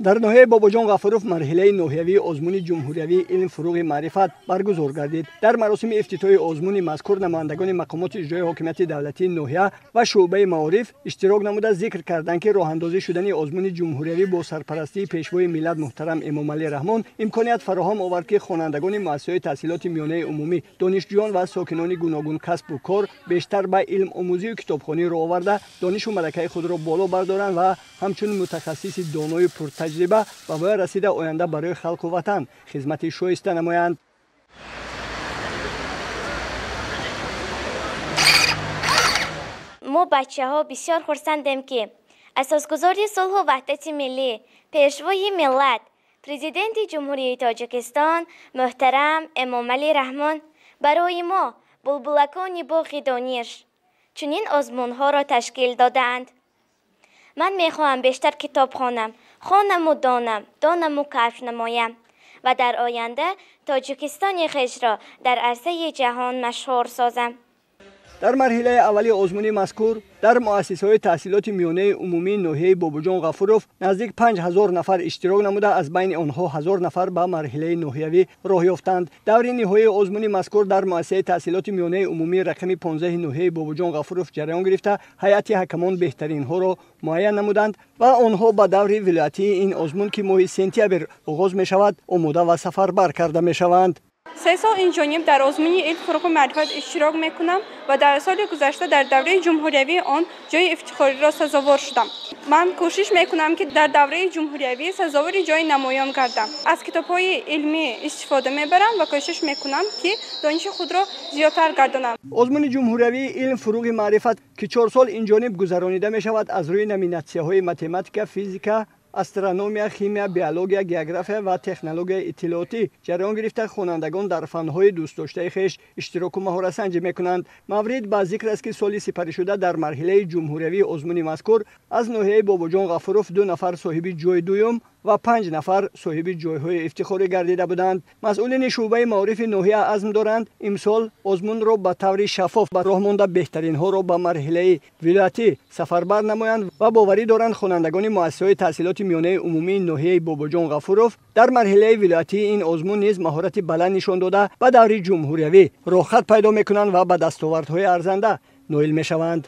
Дар ноҳияи Бобоҷон Ғафуров марҳилаи ноҳиявии озмуни ҷумҳуриявии илм фуруғи маърифат баргузор гардид. Дар маросими ифтитоҳи озмуни мазкур намояндагони мақомоти иҷроии ҳокимияти давлатии ноҳия ва шӯъбаи маориф иштирок намуда зикр карданд, ки роҳандозӣ шудани озмуни ҷумҳуриявӣ бо сарпарастии пешвои миллат муҳтарам Эмомалӣ Раҳмон имконият фароҳам овард, ки хонандагони муассисаҳои таҳсилоти миёнаи умумӣ, донишҷӯён ва сокинони гуногун касбу кор бештар ба илмомӯзию китобхонӣ роҳ оварда, донишу малакаи худро боло бардоранд ва ҳамчун мутахассиси донои пуртаҷриба ба воя расида оянда барои халқу ватан хизмати шоиста намоянд. Мо бачаҳо бисёр хурсандем, ки асосгузори сулҳу ваҳдати миллӣ, пешвои миллат, президенти Ҷумҳурии Тоҷикистон муҳтарам Эмомалӣ Раҳмон барои мо, булбулакони боғи дониш, чунин озмунҳоро ташкил додаанд. Ман мехоҳам бештар китоб хонам, хонаму донам, донаму кашф намоям ва дар оянда Тоҷикистони хешро дар арсаи ҷаҳон машҳур созам. Дар марҳилаи аввали озмуни мазкур дар муассисаҳои таҳсилоти миёнаи умумии ноҳияи Бобоҷон Ғафуров наздик 5000 нафар иштирок намуда, аз байни онҳо 1000 нафар ба марҳилаи ноҳиявӣ роҳ ёфтанд. Даври ниҳоии озмуни мазкур дар муассисаи таҳсилоти миёнаи умумии рақами 15 ноҳияи Бобоҷон Ғафуров ҷараён гирифта, ҳайати ҳакамон беҳтаринҳоро муайян намуданд ва онҳо ба даври вилоятии ин озмун, ки моҳи сентябр оғоз мешавад, омода ва сафарбар карда мешаванд. 3 сол инҷониб дар озмуни илм фуруғи маърифат иштирок мекунам ва дар соли гузашта дар давраи ҷумҳуриявии он ҷои ифтихориро сазовор шудам. Ман кӯшиш мекунам, ки дар давраи ҷумҳуриявӣ сазовори ҷои намоён гардам. Аз китобҳои илмӣ истифода мебарам ва кӯшиш мекунам, ки дониши худро зиёдтар гардонам. Озмуни ҷумҳуриявии илм фуруғи маърифат, ки 4 сол инҷониб гузаронида мешавад, аз рӯи номинатсияҳои математика, физика, астрономия, химия, биология, география ва технологияи иттилоотӣ ҷараён гирифта, хонандагон дар фанҳои дӯстдоштаи хеш иштироку маҳоратсанҷӣ мекунанд. Маврид ба зикр аст, ки соли сипаришуда дар марҳилаи ҷумҳуриявии озмуни мазкур аз ноҳияи Бобоҷон Ғафуров 2 нафар соҳиби ҷои дуюм ва 5 нафар соҳиби ҷойҳои ифтихорӣ гардида буданд. Масъулини шӯъбаи маорифи ноҳия азм доранд имсол озмунро ба таври шаффоф ба роҳ монда, беҳтаринҳоро ба марҳилаи вилоятӣ сафарбар намоянд ва боварӣ доранд хонандагони муассисаҳои таҳсилоти миёнаи умумии ноҳияи Бобоҷон Ғафуров дар марҳилаи вилоятии ин озмун низ маҳорати баланд нишон дода, ба даври ҷумҳуриявӣ роҳхат пайдо мекунанд ва ба дастовардҳои арзанда ноил мешаванд.